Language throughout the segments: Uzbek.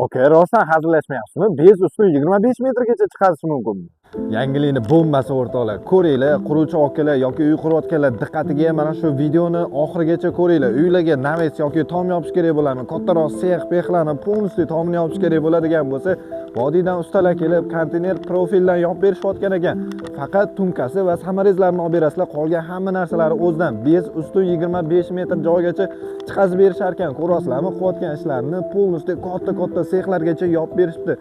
Aka, rostdan hazillashmayapsizmi? Без ustun 25 metrgacha chiqarishi mumkinmi? Yangilikni bombasi, o'rtoqlar. Ko'ringlar, quruvchi akalar yoki uy qurayotganlar diqqatiga, mana shu videoni oxirigacha ko'ringlar. Uylarga навес yoki tom yopish kerak bo'ladimi? Kattaroq sex, pexlarni полностью tomini yopish kerak bo'ladigan bo'lsa, vodiydan ustalar kelib, konteyner profildan yopib berishayotgan ekan. Faqat tunkasi va саморез larni olib berasizlar, qolgan hamma narsalari o'zidan. Без ustun 25 metr joygacha chiqazib berishar ekan. Ko'ryapsizlarmi, qilayotgan ishlarini полностью katta-katta sexlargacha yopib berishibdi.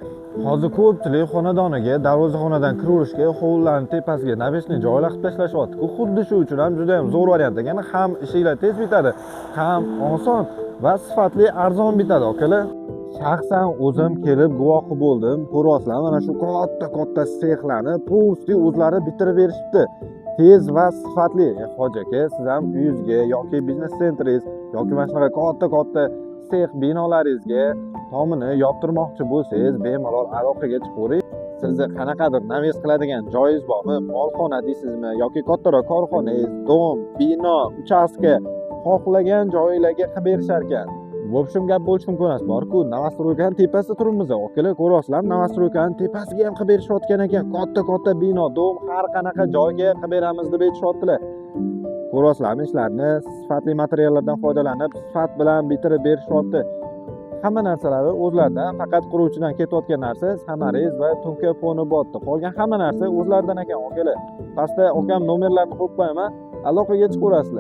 Hozir ko'pchilik xonadoniga darvozaxonadan kiraverishga hovlilarni tepasiga навесной joylar qilib tashlashyapti-ku. Xuddi shu uchun ham juda ham zo'r variant ekan. Ham ishinglar tez bitadi, ham oson va sifatli, arzon bitadi, akalar. Shaxsan o'zim kelib guvohi bo'ldim. Ko'ryapsizlar, mana shu katta-katta sexlarni полностью o'zlari bitirib berishibdi. Tez va sifatli. Hoji aka, siz ham uyingizga yoki biznes sentringiz yoki mana shunaqa katta-katta sex binolaringizga tomini yoptirmoqchi bo'lsangiz, bemalol aloqaga chiqavering. Sizni qanaqadir навес qiladigan joyingiz bormi? Molxona deysizmi yoki kattaroq korxonangiz, дом, bino, uchastka, xohlagan joylarga qilib berishar ekan. В общем, gap bo'lishi mumkin emas. Bor-ku, новостройка ni tepasida turibmiz. Akalar, ko'ryapsizlarmi? Новостройка ni tepasiga ham qilib berishayotgan ekan. Katta-katta bino, дом, har qanaqa joyga qilib beramiz deb aytishyaptilar. Ko'ryapsizlarmi ishlarni? Sifatli materiallardan foydalanib, sifat bilan bitirib berishyapti. Hamma narsalari o'zlaridan, faqat quruvchidan ketayotgan narsa саморез va tunka foni botdi. Qolgan hamma narsa o'zlaridan ekan, akalar. Pastda akam nomerlarini qo'yib qo'yaman, aloqaga chiqaverasizlar.